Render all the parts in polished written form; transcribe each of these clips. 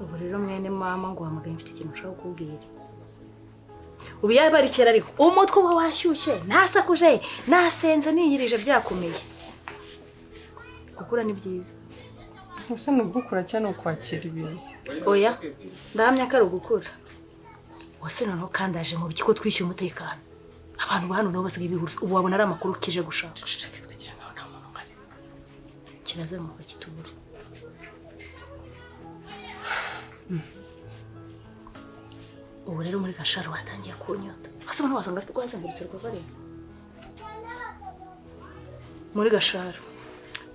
Ubu rero mwene mama ngo uhamagaye mfite ikintu ushaka kukubwira. Ubu yaba ari kera ariko umutwe uba washyushye, nasakuje, nasenze, niyirije byakomeye. Gukura ni byiza. Gusa ni ugukura cyane ukwakira ibintu. Oya, ndahamya ko ari ugukura. Wase noneho kandi aje mu biki ko twishyuye umutekano. Abantu ba hano nabo basigaye bihuruse. Ubu wabona ari amakuru kije gushaka. Reka twigira nkaho nta muntu uhari. Kirazenguruka kitubure. Ubu rero muri Gasharo watangiye kunyota. Ase ubona wasanga rwazengurutse rwa Valence. Muri Gasharo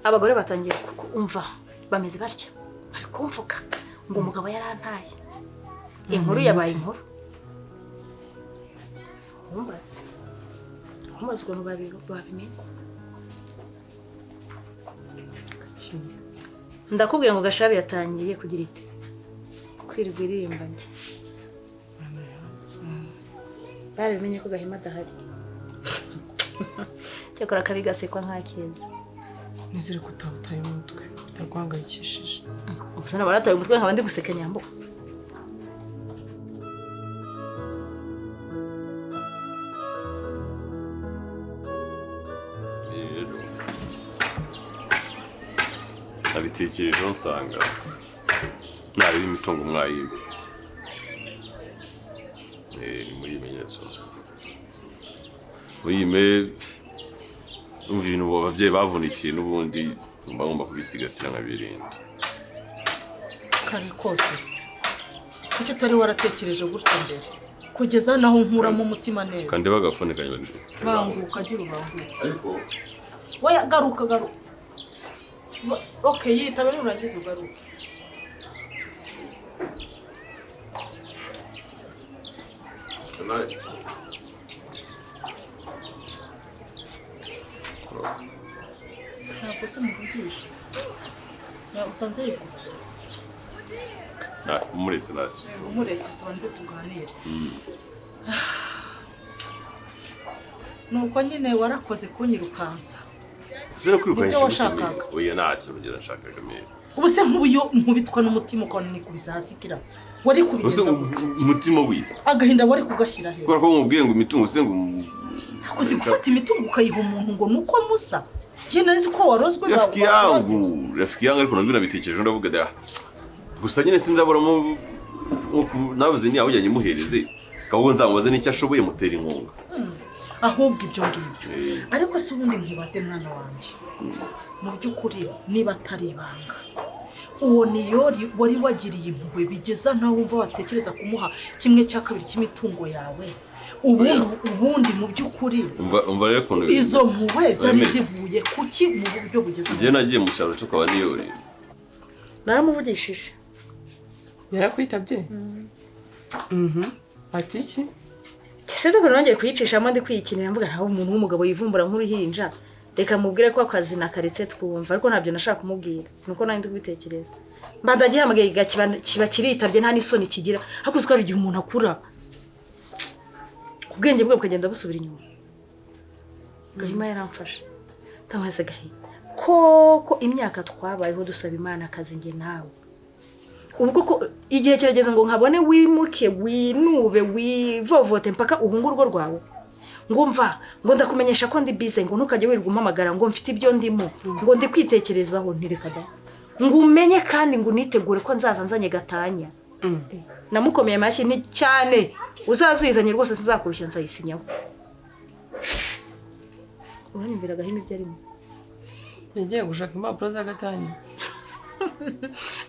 abagore batangiye kumva bameze batya, bari kumvuga ngo umugabo yarantaye. Inkuru yabaye inkuru. Nkumbaza ukuntu babimenye. Ndakubwiye ngo Gasharo yatangiye kugira ite? Kwirirwa iririmba njye. Barabimenye ko Gahima adahari. Cyakora akabi gasekwa nk'akeza. Nizere ko utabutaye umutwe, bitaguhangayikishije. Ubwo naba narataye umutwe nkaba ndi guseka Nyambo. Rero nabitekerejeho nsanga nareba imitungo mwayibe. Ni muri ibimenyetso muyime umva ibintu ababyeyi bavunikiye n'ubundi mba ngomba kubisigasira nkabirinda. Kare kose se kuki utari waratekereje gutyo mbere kugeza naho nkuramo umutima neza? Kandi bagafone kanyuma banguka agira ubanguka. Ariko oya garuka garuka. Okay, yitabe nurangiza ugaruke. Ntabwo se umuvugisha usanze yikubye. Umuretse ntacyo. Umuretse tubanze tuganire. Nuko nyine warakoze kunyirukansa. Nibyo washakaga. Oya ntacyo urugero nshakaga mbere. Ubu se nk'ubu iyo nkubitwa n'umutima ukabona nikubise hasi kira. Wari kubigenza gute? Umutima wi. Agahinda wari kugashyira he? Kubera ko mubwiye ngo imitungo se ngo uzi gufata imitungo ukayiha umuntu ngo nuko musa. Ye nzi ko warozwe rafiki yangu, rafiki yangu ariko nabwo nabitekereje ndavuga da. Gusa nyine sinzaburamo navuze ni aho ujyanye muhereze. Ahubwo nzamubaze n'icyo ashoboye mutera inkunga. Ahubwo ibyo ngibyo. Ariko se ubundi nkubaze mwana wanjye. Mu by'ukuri niba atari ibanga. Uwo niyori wari wagiriye impuhwe bigeza ntaho wumva watekereza kumuha kimwe cya kabiri cy'imitungo yawe. Ubundi mu by'ukuri umva rero kuntu izo mpuhwe zari zivuye kuki mu buryo bugeza. Njye nagiye mu cyaro cyo kwa niyori. Naramuvugishije. Yarakwitabye? Ati iki? Sinzi ko nongeye kuyicishamo ndi kwiyikinira mvuga ntaho umuntu w'umugabo yivumbura nk'uruhinja. Reka mubwire ko akazi nakaretse twumva ariko ntabyo nashaka kumubwira. Nuko nari ndi kubitekereza. Mba ndagihamagaye kiba kiritabye nta n'isoni kigira. Ariko uziko igihe umuntu akura ubwenge bwe bukagenda busubira inyuma. Gahima yaramfashe. Tamase Gahima. Koko imyaka twabayeho dusaba Imana akazi nge nawe. Ubwo ko igihe kirageze ngo nkabone wimuke winube wivovote mpaka uhunge urugo rwawe. Ngumva ngo ndakumenyesha ko ndi busy ngo ntukajye wirirwa umpamagara ngo mfite ibyo ndimo ngo ndi kwitekerezaho ntireka da. Ngo umenye kandi ngo unitegure ko nzaza nzanye gatanya. Namukomeye amashyi ni cyane uzazuyizanye rwose sinzakurushya nzayisinyaho. Uranyumvira Gahima ibyo arimo? Yagiye gushaka impapuro z'agatanya.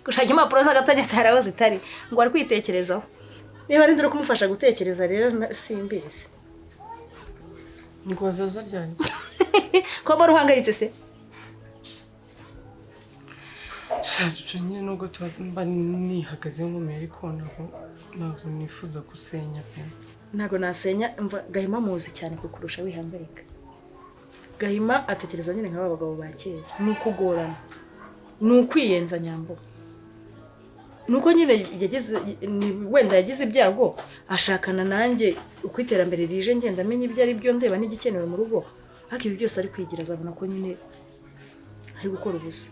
Gushaka impapuro z'agatanya saraho zitari ngo ari kwitekerezaho. Niba ari nduru kumufasha gutekereza rero simbizi. Ngo azaza ryari? Ko mbona uhangayitse se? Shaje nyine nubwo mba nihagaze nkomeye ariko ntabwo nifuza gusenya pe. Ntabwo nasenya Gahima muzi cyane kukurusha wihangayika. Gahima atekereza nyine nk'aba bagabo ba kera. Ni ukugorana. Ni ukwiyenza Nyambo. Nuko nyine yagize wenda yagize ibyago ashakana nanjye uko iterambere rije ngenda amenye ibyo ari byo ndeba n'igikenewe mu rugo. Ariko ibi byose ari kwigira azabona ko nyine ari gukora ubusa.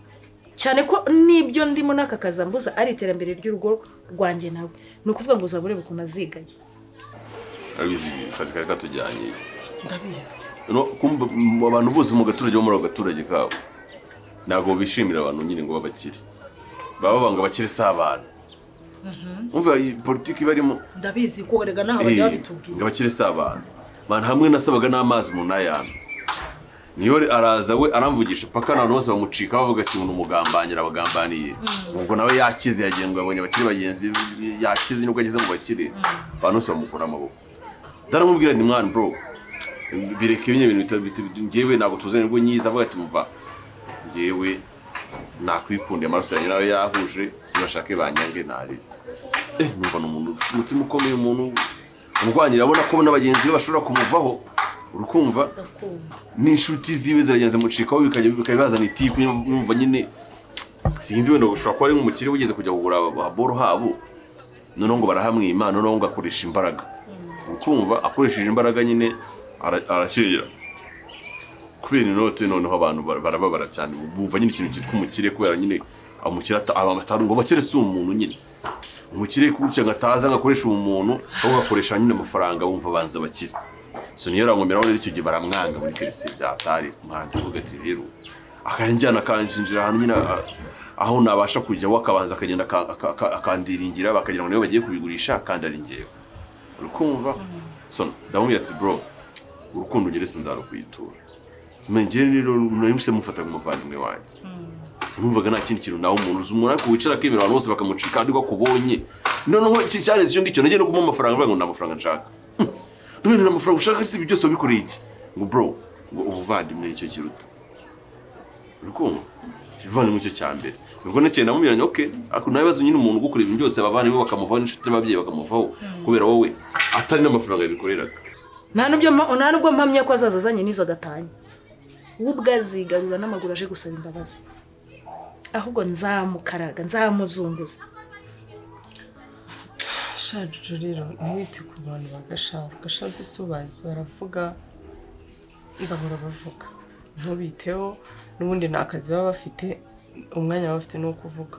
Cyane ko n'ibyo ndimo n'aka kazi ambuza ari iterambere ry'urugo rwanjye nawe. Ni ukuvuga ngo uzaba ureba ukuntu azigaye. Abizi, akazi kari katujyanye. Ndabizi. No kumva abantu bose mu gaturage bo muri ako gaturage kabo ntabwo bishimira abantu nyine ngo babakire, baba banga abakire si abantu. Umva iyi politiki barimo. Ndabizi ko erega naho bajya babitubwira. Ngo abakire si abantu. Man, hamwe nasabaga n'amazi mu nayambe, niyo araza we aramvugisha paka abantu bose bamucika, bavuga ati ngo umugambanira, abagambaniye. Ubwo nawe yakize, yagiye ngo yabonye abakire bagenzi be, yakize nubwo ageze mu bakire, abantu bose bamukura amaboko. Ndaramubwira nti: "Mwana, bro, bireke bino bintu njyewe ntabwo tuzanye." Nibwo nyiza avuga ati: "Muva njyewe nakwikundiye, amaraso yanjye nawe yahuje, nibashake banyange narire." Numva ni umuntu ufite umutima ukomeye, umuntu urwanyira, abona ko na bagenzi be bashobora kumuvaho, urukumva n'inshuti ziwe ziragenda zimucikaho, bikajya bikaba bizana itiku. Numva nyine sinzi, wenda ushobora kuba ari nk'umukire wigeze kujya kugura boro habo, noneho ngo barahamwima, noneho ngo akoresha imbaraga, ukumva akoresheje imbaraga nyine arakirira kubera inote. Noneho abantu barababara cyane, bumva nyine ikintu cyitwa umukire, kubera nyine umukire atari ngo abakire si umuntu nyine, umukire gutya ngo ataza ngo akoreshe ubumuntu, ahubwo akoresha nyine amafaranga, bumva banza abakire. So niyo rangomeraho rero, icyo gihe baramwanga muri karitsiye byatari umuhanzi. Uvuga ati rero akanjyana akanshinjira ahantu nyine aho nabasha kujya, we akabanza akagenda akandiringira, bakagira ngo nibo bagiye kubigurisha kandi ari njyewe, urukumva. So ndamubwira ati: "Bro, urukundo ugere sinzarukwitura." Njye rero nahise mufata nk'umuvandimwe wanjye. So, numvaga nta kindi kintu nawe umuntu uzi umuntu ariko wicara akemera abantu bose bakamucika kandi ko akubonye. Noneho iki cyarenze icyo ngicyo, nagiye no kumuha amafaranga, avuga ngo nta mafaranga nshaka. None nta mafaranga ushaka si ibi byose wabikoreye iki? Ngo bro, ngo ubuvandimwe nicyo kiruta, uri kumva, ubuvandimwe nicyo cya mbere. Ubwo nakeye namubwira nti: "Okay." Ariko nawe bibazo nyine, umuntu ugukora ibintu byose, abavandimwe bakamuvaho, n'inshuti n'ababyeyi bakamuvaho kubera wowe, atari n'amafaranga yabikoreraga. Nta nubwo mpamya ko azaza azanye n'izo gatanya, we ubwo azigarura n'amaguru aje gusaba imbabazi. Ahubwo nzamukaraga, nzamuzunguza. Sha Jojo, rero ntiwite ku bantu ba Gasharu. Gasharu si ubazi, baravuga, bahora bavuga, ntubiteho. N'ubundi ni akazi baba bafite, umwanya baba bafite ni uwo kuvuga.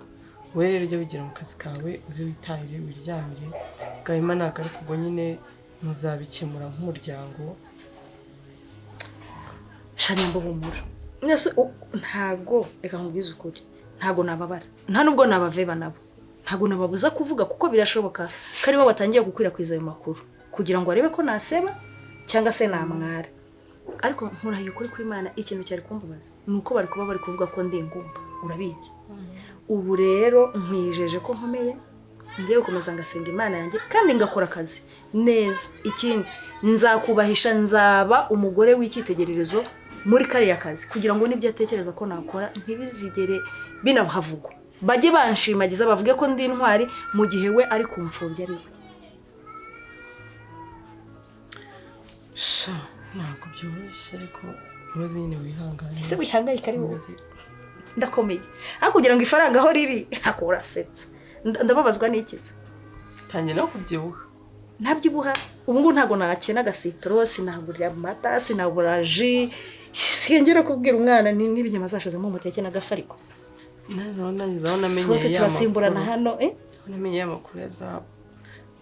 Wowe rero ujya wigira mu kazi kawe, uze witahire wiryamire. Gahima nagaruka ubwo nyine muzabikemura nk'umuryango. Shanyamba, humura. Mwese ntago, reka nkubwize ukuri, ntago nababara, nta nubwo nabaveba nabo, ntago nababuza kuvuga, kuko birashoboka ko aribo batangiye gukwirakwiza ayo makuru kugira ngo arebe ko naseba cyangwa se namwara. Ariko nkurahiye ukuri kw'Imana, ikintu cyari kumbabaza ni uko bari kuba bari kuvuga ko ndi ingumba, urabizi. Ubu rero nkwijeje ko nkomeye, ngiye gukomeza ngasenga Imana yanjye kandi ngakora akazi neza. Ikindi, nzakubahisha, nzaba umugore w'icyitegererezo muri kariya kazi, kugira ngo n'ibyo atekereza ko nakora ntibizigere binahavugwa, bajye banshimagiza, bavuge ko ndi intwari mu gihe we ari kumfobya ari we. Sha, ntabwo byoroshye, ariko umaze nyine wihangane. Ese wihangayika ari wowe? Ndakomeye, ariko kugira ngo ifaranga aho riri ako urasetsa. Ndababazwa n'ikiza. Tangiye no kubyibuha. Ntabyibuha, ubu ngubu ntabwo nakena agasitoro, sinabura amata, sinabura ji, singera kubwira umwana n'ibinyama zashizemo umuteke n'agafu ariko. Noneho nanjye aho namenyeye Hose ya turasimburana makuru. hano, eh? Aho namenye ya makuru ya zahabu,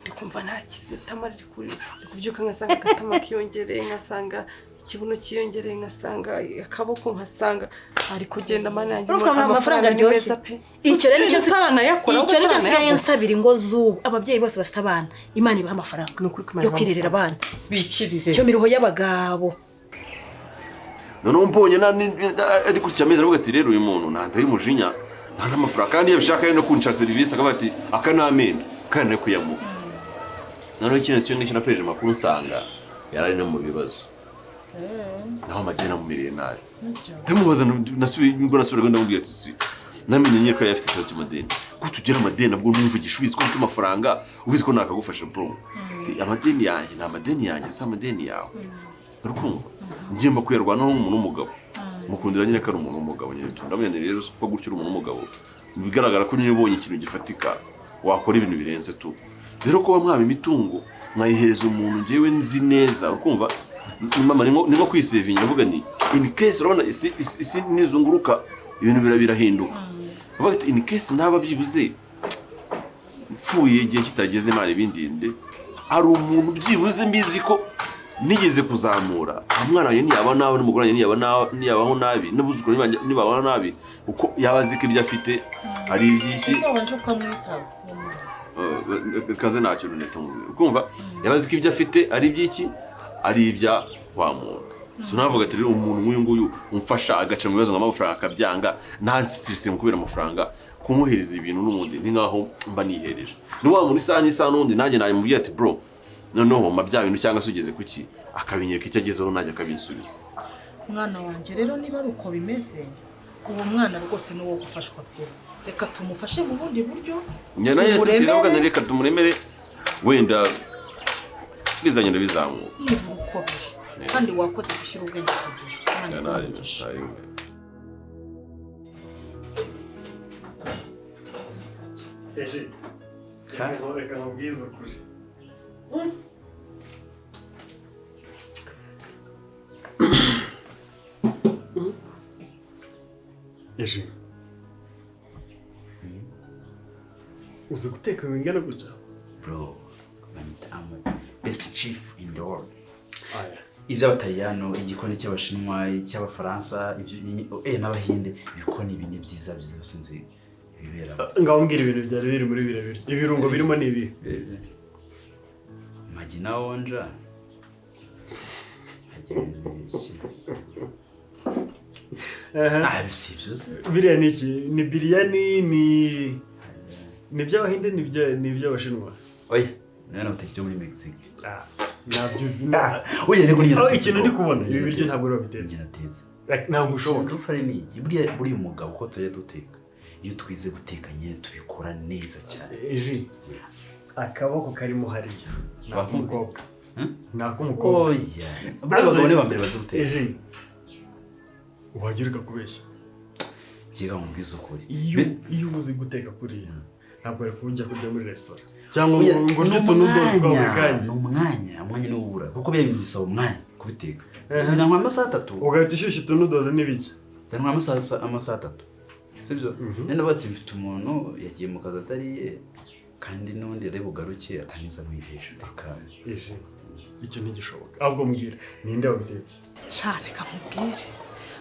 ndi kumva ntakize, itama riri kubyuka ngasanga agatama kiyongereye, ngasanga ikibuno cyiyongereye, ngasanga akaboko, ngasanga ari kugenda. Mana yanjye! Urumva ukuntu amafaranga ni aryoshye? meza pe. Icyo rero nicyo Utaranayakora, icyo nicyo nsigaye utaranayagura. nsabira ingo z'ubu, ababyeyi bose bafite abana, Imana ibaha amafaranga Ni ukuri ko Imana yo ibaha kwirerera abana. Bikirire. Iyo miruho y'abagabo. Noneho mbonye ari gutya amezi, aravuga ati: "Rero uyu muntu ntandaye umujinya, nta n'amafaranga, kandi iyo abishaka ari no kunca serivisi." Akavuga ati aka ni amenda kandi no kuyamuha. Noneho ikindi cyo ngicyo, napereje amakuru nsanga yari ari no mu bibazo, naho amadeni amumereye nabi. Ndamubaza, nubwo nasubiraga ndamubwira ati: "Si namenye nyine ko yari afite ikibazo cy'amadeni, ko tugira amadeni nabwo numvugisha, ubizi ko mfite amafaranga, ubizi ko nakagufasha bro." Ati: "Amadeni yanjye ni amadeni yanjye, si amadeni yawe, urukumva, ngomba kuyarwanaho nk'umuntu w'umugabo." Mukundira nyine ko ari umuntu w'umugabo nyine tu. Ndamubwira nti: "Rero ko gutyo uri umuntu w'umugabo, bigaragara ko nyine ubonye ikintu gifatika wakora ibintu birenze tu. Rero kuba mwaba imitungo mwayihereza umuntu njyewe nzi neza, ukumva mama, ni nko kwisevinga." Ndavuga ni in case, urabona isi nizunguruka, ibintu birahinduka. Bavuga ati in case naba byibuze mpfuye igihe kitageze, Imana ibindinde, hari umuntu byibuze mbizi ko nigeze kuzamura. Umwana wanjye ntiyaba nabi, n'umugore wanjye ntiyaba nabi, ntiyabaho nabi, n'abuzukuru banjye ntibabaho nabi, kuko yaba azi ko ibyo afite ari iby'iki. Ese wabanje ukamwitaba? Kaze ntacyo neto mubwira, ukumva yaba azi ko ibyo afite ari iby'iki, ari ibya wa muntu. So navuga ati rero umuntu nk'uyu nguyu umfasha agaca mu bibazo nk'amafaranga akabyanga, ntansisire mu kubera amafaranga, kumuhereza ibintu n'ubundi ni nkaho mba nihereje. Ni wa muntu isaha n'isaha n'ubundi nanjye namubwiye ati bro, noneho mpa bya bintu, cyangwa se ugeze kuki, akabinyereka icyo agezeho, nanjye akabinsubiza. Mwana wanjye, rero niba ari uko bimeze, uwo mwana rwose ni uwo gufashwa pe. Reka tumufashe mu bundi buryo. Njye nawe Tumuremere. sinzi, ndavuga reka tumuremere, wenda bizagenda bizamuka. Nibura uko biri, kandi wakoze gushyira ubwenge ku gihe. Imana iguhe umugisha. Eje, reka nkubwize ukuri. Eje, uzi guteka bingana gutya? Bro, banyita I'm best chef in the world. Aya. Iby'Abataliyano, igikoni cy'Abashinwa, icy'Abafaransa, ibyo n'Abahinde, ibikoni ibi ni byiza byiza byose nzi ibibera. Ngaho mbwira ibintu byari biri muri biriya biryo. Ibirungo birimo ni ibi. Magi na onja. Hagira ibintu byinshi. Aha. Ah, si ibyo se. Biriya ni iki? Ni biryani, ni iby'Abahinde, ni iby'Abashinwa? Oya, nawe nabateka icyo muri Mexique. Ah, ntabyo uzi. Oya, rego ni Oh, ikintu ndi kubona, ibi biryo ntabwo rero bitetse. Njye natetse. Like, ntabwo ushoboka. Dufare ni iki? Buriya umugabo uko tujya duteka, iyo twize guteka nyine tubikora neza cyane. Eji, akaboko karimo hariya ni ak'umukobwa. Hmm? Ni ak'umukobwa. Oya, buriya abagabo ni ba mbere bazi guteka. Eji, wagira ukakubeshya. Jyiga nkubwize ukuri. Iyo uzi guteka kuriya, ntabwo wari kujya kurya muri resitora cyangwa Oya, ngo urye utunudozi twa buri kanya. Ni umwanya niwo ubura, kuko biriya bintu bisaba umwanya kubiteka. Byantwara amasaha 3. Ugahita ushyushya utunudozi n'ibiki? Byantwara amasaha 3. Sibyo? None bati mfite umuntu yagiye mu kazi atariye, kandi n'undi yari bugaruke atanyuza mu ijisho. Reka. Eje, icyo ntigishoboka. Ahubwo mbwira, ninde wabitetse? Sha, reka nkubwire,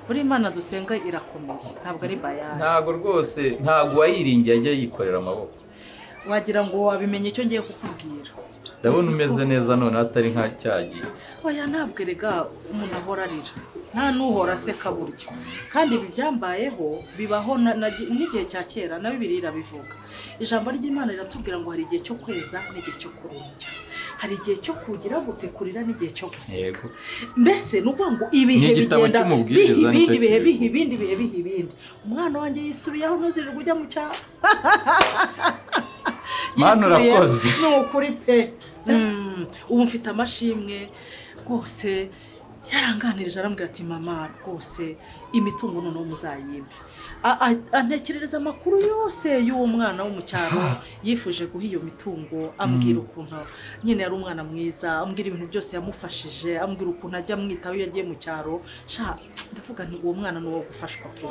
buri Imana dusenga irakomeye, ntabwo ari bayari. Ntabwo rwose, ntabwo uwayiringiye ajya yikorera amaboko. Wagira ngo wabimenye icyo ngiye kukubwira. Ndabona Uzi ko- umeze neza none atari nka cyagiye. Oya, ntabwo erega umuntu ahora arira, nta n'uhora aseka burya. Kandi ibi byambayeho bibaho n'igihe cya kera, na Bibiliya irabivuga. Ijambo ry'Imana riratubwira ngo hari igihe cyo kweza n'igihe cyo kurumbya, hari igihe cyo kugira gute, kurira n'igihe cyo guseka. Yego. Mbese ni ukuvuga ngo ibihe Ni igitabo bigenda cy'umubwiriza biha ibindi nicyo bihe, biha kibivuga. ibindi bihe, biha ibindi. Umwana wanjye yisubiyeho, ntuzirirwe ujya mu cyaro. Mana Yisubiyeho. urakoze. Ni ukuri pe. Ubu mfite amashimwe rwose. Yaranganirije arambwira ati mama rwose imitungo noneho muzayimpe. Antekerereza amakuru yose y'uwo mwana wo mu cyaro yifuje guha iyo mitungo, ambwira ukuntu nyine yari umwana mwiza, ambwira ibintu byose yamufashije, ambwira ukuntu ajya amwitaho iyo yagiye mu cyaro. Sha, ndavuga nti uwo mwana ni uwo gufashwa pe.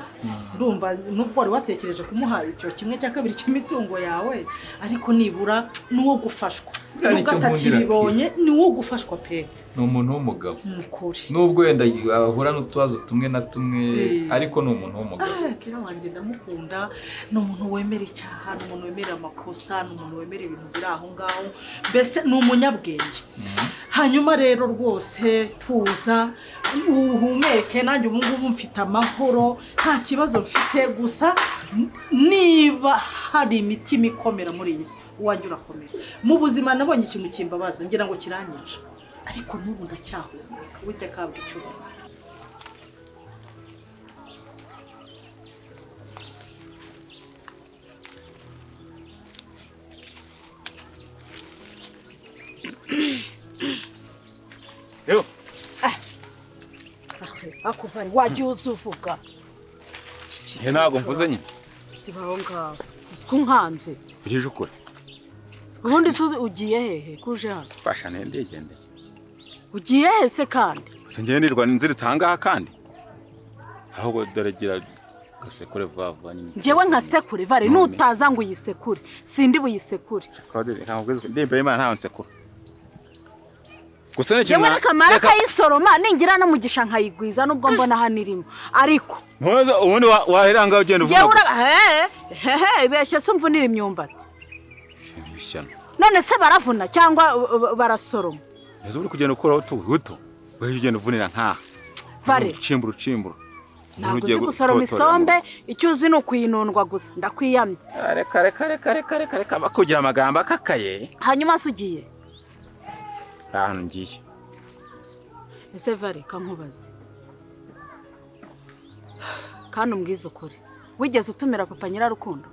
Ndumva nubwo wari watekereje kumuha icyo 1/2 cy'imitungo yawe, ariko nibura ni uwo gufashwa. Buriya Nubwo nicyo nkundira atakibibonye, ni uwo gufashwa pe. Ni umuntu w'umugabo. Ni ukuri. Nubwo wenda ahura n'utubazo tumwe na tumwe, ariko ni umuntu w'umugabo. Kira wanjye ndamukunda, ni umuntu wemera icyaha, ni umuntu wemera amakosa, ni umuntu wemera ibintu biri aho ngaho, mbese ni umunyabwenge. Hanyuma rero rwose tuza uhumeke, nanjye ubu ngubu mfite amahoro, nta kibazo mfite. Gusa niba hari imitima ikomera muri iyi si, uwanjye urakomera. Mu buzima nabonye ikintu kimbabaza, ngira ngo kiranyica, ariko n'ubu ndacyahumeka. Uwiteka ahabwe icyubahiro. Yo. Akuvari wajya uza uvuga. He ntabwo mvuze nyine. Sibaho ngaho. Uziko nkanze. Ugije ukuri. Ubundi se ugiye hehe kuje hano? Fasha ntigendeye. Ugiye he se kandi? Sinjye nirwa nziritse aha ngaha kandi. Ahubwo dore gira Gasekure vuba vuba nyine. Njyewe nkasekure vare nutaza ngo uyisekure sindi buyisekure. Claude, reka nkubwize, ndi imbere y'Imana ntawe nsekura. Gusa ni ikintu Njyewe reka kayisoroma ningira no mugisha nkayigwiza nubwo mbona hano irimo ariko ntuza ubundi wahera ngaho ugenda njyewe uvuna. Ura ibeshye se umvunira imyumbati. Ishyano. None se baravuna cyangwa barasoroma? Ntuza uri kugenda ukuraho utubuto, wewe ugenda uvunira nkaha. Vare. Urucimbura urucimbura. Ntabwo uzi gusoroma isombe, icyo uzi ni ukuyinundwa gusa, ndakwiyamye. Reka reka reka reka reka reka bakugira amagambo akakaye. Hanyuma se ugiye? Ahantu ngiye. Ese vare kankubaze. Kandi umbwize ukuri. Wigeze utumira papa Nyirarukundo?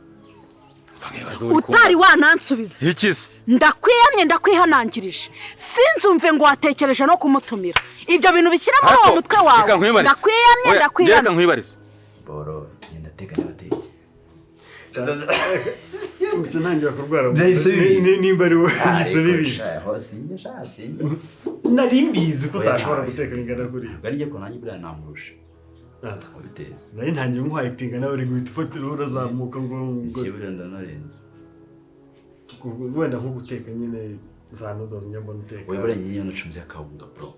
Utari wanansubiza. Ikize. Ndakwiyamye ndakwihanangirije. Sinzumve ngo watekereje no kumutumira. Ibyo bintu bishyira muri uwo mutwe wawe. Ndakwiyamye ndakwiyamye. Reka nkwibarize. Boro ngenda teka n'abateke. Mise ntangira kurwara. Nimba ari wowe bise bibi. Nari mbizi ko utashobora guteka bingana kuriya. Bari ko nanjye buriya namurusha. Wabiteze. Nari ntangiye nkwayipinga nawe uri guhita ufatira urazamuka ngo iki buriya ndanarenze. Wenda nko guteka nyine za noodles njya mbona uteka. Oya buriya ngiye nacumbye akawunga bro.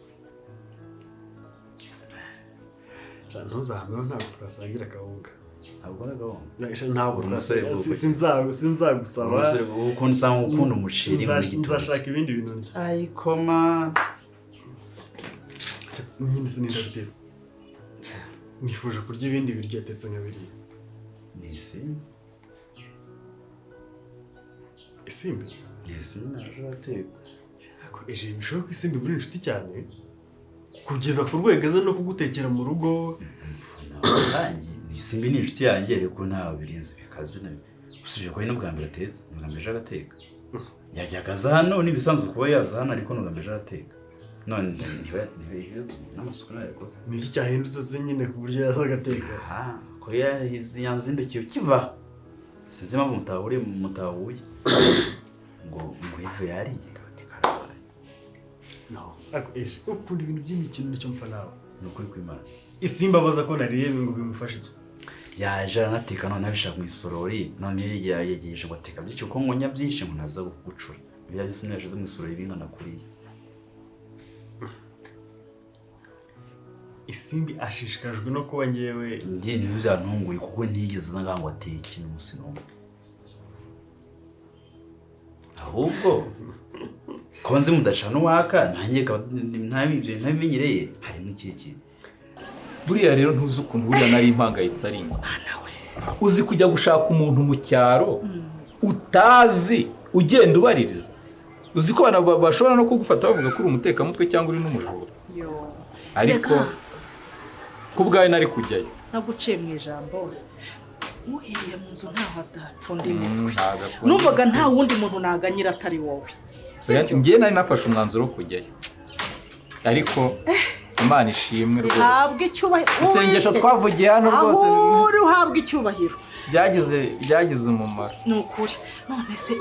Ntuzahamwe ntabwo twasangira akawunga. Ntabwo nagahunga. Ntabwo sinzagusaba. Ukuntu usanga ukunda umuceri muri gitondo. Nzashaka ibindi bintu ndya. Ayikoma. Nyine sinindabitetse. Nifuje kurya ibindi biryo yatetse nka biriya. Ni isimbi. Isimbi? Ni isimbi naje ateka. Eje bishoboka ko isimbi muri inshuti cyane kugeza ku rwego aza no kugutekera mu rugo. Ni isimbi ni inshuti yanjye ariko ntawe birinze bikaze. Usibye ko ari n'ubwa mbere atetse, ni ubwa mbere aje agateka. Yajyaga aza hano n'ibisanzwe kuba yaza hano ariko ni ubwa mbere aje agateka. None n'amasuku nayo yakoze. Ni iki cyahindutse se nyine ku buryo yaza agateka? Ko yanzindukiye ukiva. Sinzi impamvu mutahuye. Ngo ivu yariye ati karabaye. No, ariko eje ukunda ibintu by'imikino nicyo mpfa nawe. Ni ukuri kw'Imana. Isimba abaza ko nariye ngo bimufashe iki? Yaje aranateka none abishaka mu isorori none yegeje ngo ateka byinshi kuko ngo nyabyinshi ngo naza gucura. Ibya byose nayashize mu isorori bingana kuriya. Isimbi ashishikajwe no kuba ngewe ngiye ntibyantunguye kuko ntigeze nanga ngo ateke n'umunsi n'umwe. Ahubwo ko nzi mudacana uwaka nanjye ntabimenyereye harimo ikihe kintu. Buriya rero ntuzi ukuntu buriya nari impangayitse ari ingo. Uzi kujya gushaka umuntu mu cyaro utazi ugenda ubaririza. Uzi ko abantu bashobora no kugufata bavuga ko uri umutekamutwe cyangwa uri n'umujura. Ariko kubwawe nari kujyayo. Naguciye mu ijambo. Muhiriye mu nzu ntaho adapfunda imitwe. Numvaga nta wundi muntu naganyira atari wowe. Ngiye nari nafashe umwanzuro wo kujyayo. Ariko Imana ishimwe rwose. Uhabwe icyubahiro. Isengesho twavugiye hano rwose. Aho uhabwe icyubahiro. Byagize umumaro. Ni ukuri. None se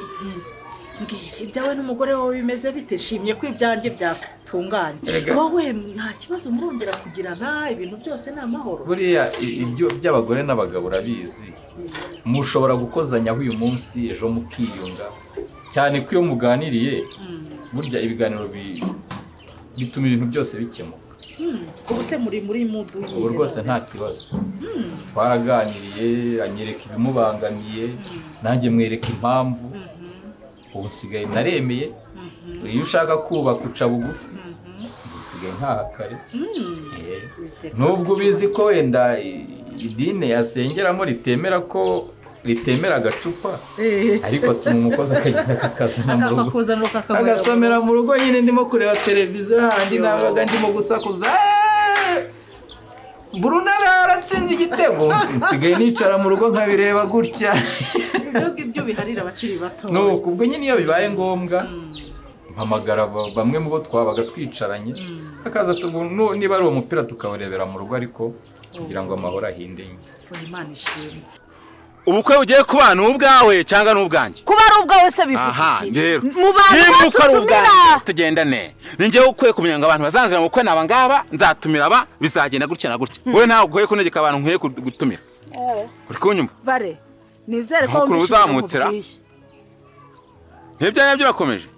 mbwira ibyawe n'umugore wawe bimeze bite? Nshimye ko ibyanjye byatunganye. Wowe nta kibazo murongera kugirana, ibintu byose ni amahoro. Buriya ibyo by'abagore n'abagabo urabizi. Mushobora gukozanyaho uyu munsi ejo mukiyunga. Cyane ko iyo muganiriye burya ibiganiro bituma ibintu byose bikemuka. Ubu se muri mudu ubu rwose nta kibazo. Twaraganiriye anyereka ibimubangamiye nanjye mwereka impamvu. Ubu nsigaye naremeye. Iyo ushaka kubaka uca bugufi. Nsigaye ntakare. Nubwo ubizi ko wenda idini yasengeramo ritemera ko ritemera agacupa ariko tuma umukozi akagenda akakazana mu rugo agasomera mu rugo nyine ndimo kureba televiziyo handi nabaga ndimo gusakuza Bruno aratsinze igitego nsigaye nicara mu rugo nkabireba gutya. Ibyo ngibyo biharira abakiri bato. Nuko ubwo nyine iyo bibaye ngombwa mpamagara bamwe mu bo twabaga twicaranye akaza niba ari uwo mupira tukawurebera mu rugo ariko kugira ngo amahoro ahinde. Imana ishimwe. Ubukwe ugiye kuba ni ubwawe cyangwa ni ubwanjye? Kuba ari ubwawe se bivuze iki? Mu bantu bose utumira tugendane. Ni njyewe ukwiye kumenya ngo abantu bazanzira mu bukwe naba ngaba nzatumira aba bizagenda gutya na gutya. Wowe ntabwo ukwiye kunegeka abantu nkwiye gutumira. Uri kunyumva? Vare nizere ko uzamutsira. Nibyo nyabyo urakomeje.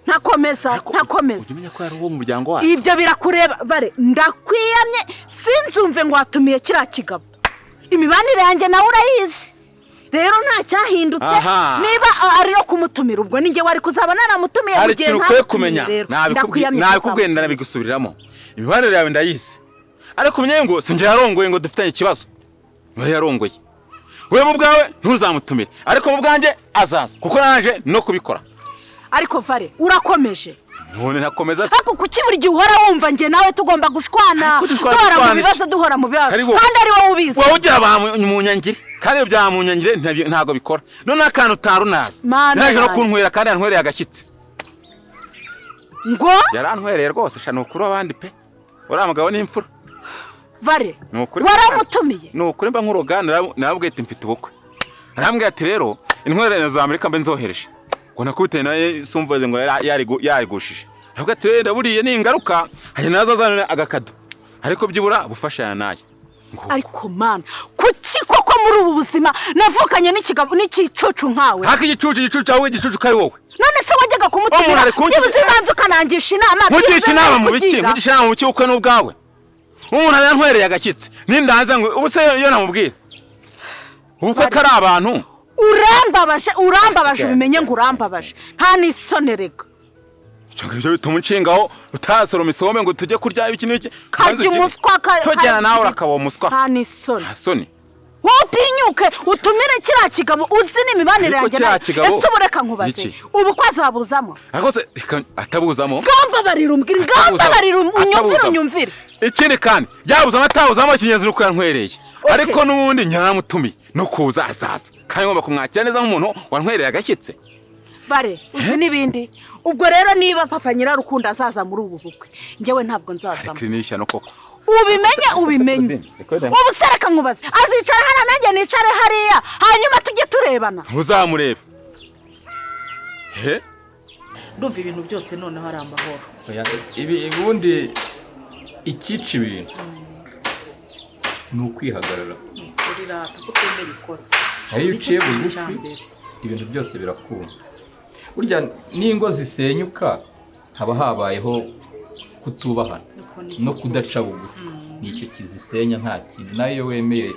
Ntakomeza ntakomeza. Ujye umenya ko yari uwo mu muryango wacu. Ibyo birakureba vare ndakwiyamye sinzumve ngo watumiye kiriya kigabo. Imibanire yanjye nawe urayizi. Rero nta cyahindutse niba ari no kumutumira ubwo ninjye wari kuzaba naramutumiye mu gihe nta kumenya. Nabikubwiye ndanabigusubiriramo. Imibanire yawe ndayizi. Ariko umenye ngo sinjye yarongoye ngo dufitanye ikibazo. We yarongoye. We mu bwawe ntuzamutumire. Ariko mu bwanjye azaza kuko naje no kubikora. Ariko vare urakomeje. None ntakomeza se. Ariko kuki buri gihe uhora wumva nge nawe tugomba gushwana duhora mu bibazo duhora mu bibazo kandi ari wowe ubizi. Wowe ugira mu nyangire kandi ibyo bya mu nyangire ntago bikora. None akantu utarunazi. Naje no kuntwera kandi yantwereye agashyitsi. Ngo yarantwereye rwose sha nukuri abandi pe. Uriya mugabo ni imfura. Vare waramutumiye. Nukuri mba nkuroga narabwiye ati mfite ubukwe. Arambwiye ati rero intwererano za Amerika mbe nzohereje. Ngo nakubite naye sumvaze ngo yarigushije. Aravuga ati rero ndaburiye ni ingaruka hanyuma naza azana agakado. Ariko byibura bufashanya naye. Ariko mana kuki koko muri ubu buzima navukanye n'ikigabo n'ikicucu nkawe? Haka igicucu igicucu aho igicucu kari wowe. None se wajyaga kumutumira byibuze ubanza ukanangisha inama. Mugisha inama mu biki? Mugisha inama mu biki ukwe n'ubwawe? Umuntu arantwereye agashyitsi nindanza ngo ubuse iyo namubwira ubukwe kari abantu. Urambabaje urambabaje ubimenye ngo urambabaje nta nisonerega. Icyo ngibyo bituma unshingaho utasoroma isombe ngo tujye kurya ibiki n'iki. Karya umuswa tujyana nawe urakaba umuswa. Nta nisoni. Nta soni. Wowe utinyuke utumire kiriya kigabo uzi n'imibanire yanjye nawe. Ese ubu reka nkubaze ubu ko azabuzamo? Ariko se atabuzamo? Ngambabarira umbwire ngambabarira unyumvire unyumvire. Ikindi kandi yabuzamo atabuzamo ikinyezi nuko yantwereye. Ariko n'ubundi nyaramutumiye no kuza azaza. Kandi ngomba kumwakira neza nk'umuntu wantwereye agashyitse. Bare uzi n'ibindi. Ubwo rero niba papa Nyirarukundo azaza muri ubu bukwe njyewe ntabwo nzazamo. Ariko ni ishyano koko. Ubimenye ubimenye. Ubu se reka nkubaze azicara hano nanjye nicare hariya hanyuma tujye turebana. Ntuzamurebe. He? Ndumva ibintu byose noneho ari amahoro. Ibi ubundi ikica ibintu ni ukwihagarara. Uri rata kutemera ikosa. Iyo uciye bugufi ibintu byose birakunda. Burya n'ingo zisenyuka haba habayeho kutubahana no kudaca bugufi. Nicyo kizisenya nta kintu. Nayo wemeye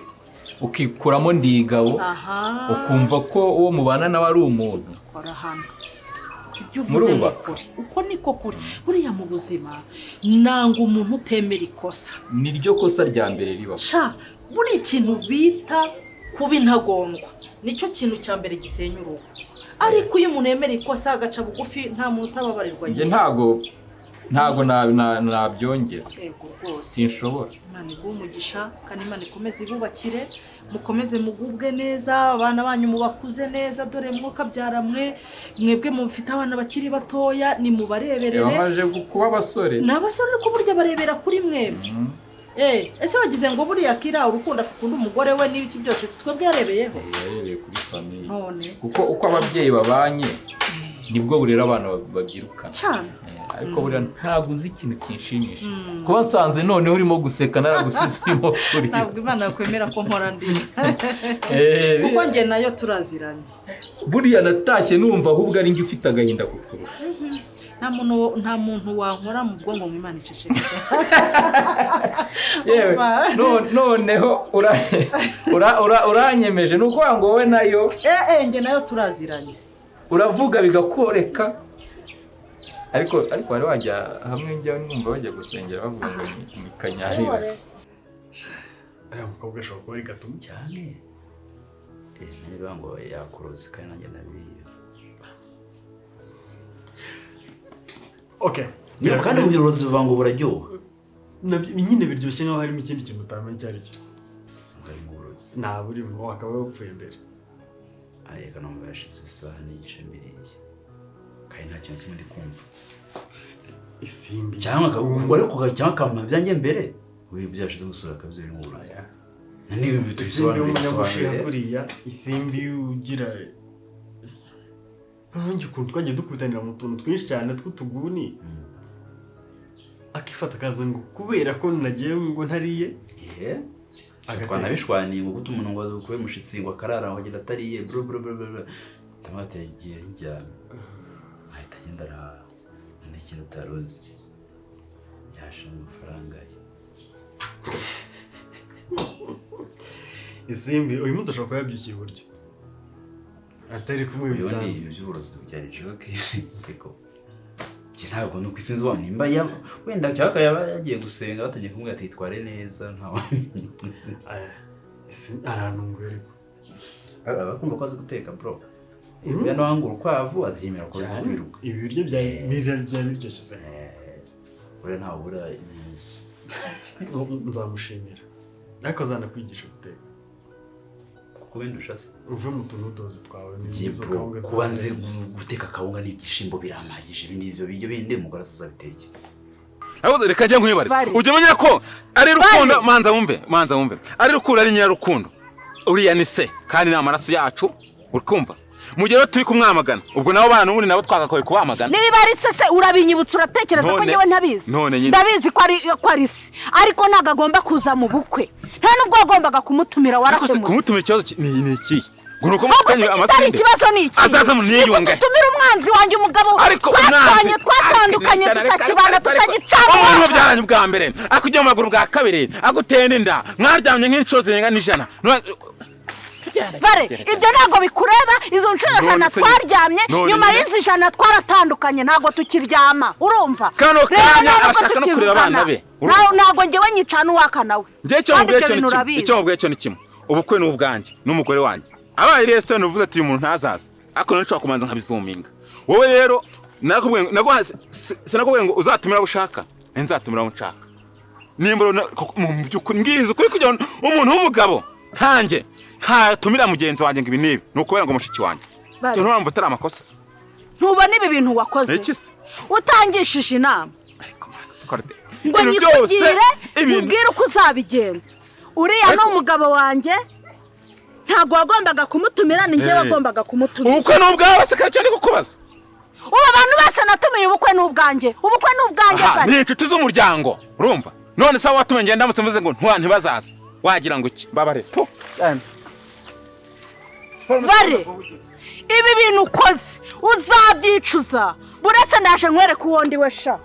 ukikuramo ndigabo ukumva ko uwo mubana nawe ari umuntu. Ibyo uvuze ni ukuri. Uko niko kuri. Buriya mu buzima nanga umuntu utemera ikosa. Niryo kosa rya mbere ribaho. Sha buri ikintu bita kuba intagondwa nicyo kintu cya mbere gisenya urugo. Ariko iyo umuntu yemera ikosa agaca bugufi nta muntu utababarirwa. Njye ntago nabyongera. Yego rwose. Sinshobora. Imana iguhe umugisha kandi Imana ikomeze ibubakire mukomeze mugubwe neza abana banyu mubakuze neza dore mwuka byaramwe mwebwe mufite abana bakiri batoya ni mubareberere. Bamaje kuba abasore. Ni abasore ariko burya barebera kuri mwebwe. Ese bagize ngo buriya kira urukundo afukunda umugore we n'ibiki byose si twebwe yarebeyeho. Yarebeye kuri famille. None kuko uko ababyeyi babanye nibwo burera abana babyirukana cyane. Ariko buriya ntabwo uzi ikintu kinshimisha kuba nsanze noneho urimo guseka naragusize urimo kurira. Ntabwo Imana yakwemera ko mpora ndi kuko njye nayo turaziranye. Buriya natashye numva ahubwo ari njye ufite agahinda kukurusha. Nta muntu wankora mu bwonko ngo Imana iceceke. Yewe noneho uranyemeje ni ukuvuga ngo wowe nayo njye nayo turaziranye. Uravuga bigakoreka. Ariko wari wajya hamwe njya numva bajya gusengera bavuga ngo ni kanyarira. Ariya mukobwa ashobora kuba ari gato cyane. Niba ngo yakuroze kandi nanjye nabiye. Okay. Niba kandi uburozi buvuga ngo buraryoha. Nyine biryoshye nkaho harimo ikindi kintu utamenya icyo ari cyo. Usanga harimo uburozi. Nta burimo akaba yapfuye mbere. Reka numva yashize isaha n'igice mbiriye. Kandi nta kintu kimwe ndi kumva. Isimbi. Cyangwa ariko cyangwa akampa ibyanjye mbere. We byashize umusore akabyo birimo uburozi. Na niba ibyo tubisobanura kuriya isimbi ugira nkongi ukuntu twagiye dukubitanira mu tuntu twinshi cyane tw'utuguni. Akifata akaza ngo kubera ko nagiye ngo ntariye. Agateka. Twanabishwaniye ngo gute umuntu ngo akube mushitsi ngo akarara ngo agenda atariye bro bro bro bro. Ndamwate yagiye nkijyana. Ahita agenda arahaha. N'ikintu utaruzi. Yashe amafaranga ye. Isimbi uyu munsi ashobora kuba yabyukiye iburyo. Atari kumwe Ubundi bisanzwe. iby'uburozi byari joke ariko njye ntabwo nuko isinzi wa nimba wenda cyaka yaba yagiye gusenga batangiye kumubwira ati itware neza ntawamenya. Aya, Isimbi arantunguye ariko. Abakumva ko azi guteka bro. Iyo wanga urukwavu azemera ko azi kwiruka. Ibi biryo byari biryoshye pe. Buriya ntawe ubura neza. Nzamushimira. Ariko azanakwigisha guteka. Kuko wenda ushatse uve mu tunudozi twawe n'izo bro, kawunga zawe. Kuba nzi guteka kawunga n'ibyishimbo birampagije, ibindi ibyo biryo bindi umugore azabiteke. Ahubwo reka njye nkwibarize. Ujye umenya ko ari Rukundo, manza wumve, manza wumve. Ari Rukundo ari Nyirarukundo. Uriya ni se kandi ni amaraso yacu, urikumva? Mu gihe turi kumwamagana, ubwo nabo bana n'ubundi nabo twagakwiye kubamagana. Niba ari se se urabinyibutsa uratekereza ko njyewe ntabizi. Ndabizi ko ari se. Ariko ntago agomba kuza mu bukwe. Nta nubwo wagombaga kumutumira warakemutse. Kumutumira ikibazo ni iki? Ngo nuko mufitanye amasinde. Ikibazo ni iki? Azaza mu niyunge. Tutumira umwanzi wanjye umugabo. Twashwanye twatandukanye tutakibana tutagicana. Umuntu byaranye ubwa mbere, akujya mu maguru bwa kabiri, agutenda inda, mwaryamye nk'inshuro zirenga n'ijana. Vare, ibyo ntago bikureba, izo nshuro ijana twaryamye, nyuma y'izi ijana twaratandukanye ntago tukiryama, urumva? Kano kanya arashaka no kureba abana be. Ntago njyewe nyicana uwaka nawe. Njye icyo mubwiye cyo ni kimwe. Ubukwe ni ubwanjye n'umugore wanjye. Abaye restaurant uvuze ati uyu muntu ntazaza. Ariko nshobora kumanza nkabizuminga. Wowe rero nakubwiye sinakubwiye ngo uzatumira abo ushaka, nzatumira abo nshaka. Nimbura mu by'ukuri ngize ukuri kugira umuntu w'umugabo nkanjye ntatumira mugenzi wanjye ngo ibi nibi nukubera ngo mushiki wanjye. Cyo nturamva utari amakosa. Ntubona ibi bintu wakoze. Utangishije inama. Ngo nyikugire ubwire uko uzabigenza. Uriya ni umugabo wanjye. Ntago wagombaga kumutumira ni njye wagombaga kumutumira. Ubukwe ni ubwawe se cyane kukubaza. Ubu abantu bose natumiye ubukwe ni ubwanjye. Ubukwe ni ubwanjye bari. Ni inshuti z'umuryango, urumva? None se watume ngenda ndamutse mvuze ngo ntibazaza. Wagira ngo iki? Babare. Vare, ibi bintu ukoze uzabyicuza. Buretse ndaje nkwereka uwo ndi we sha.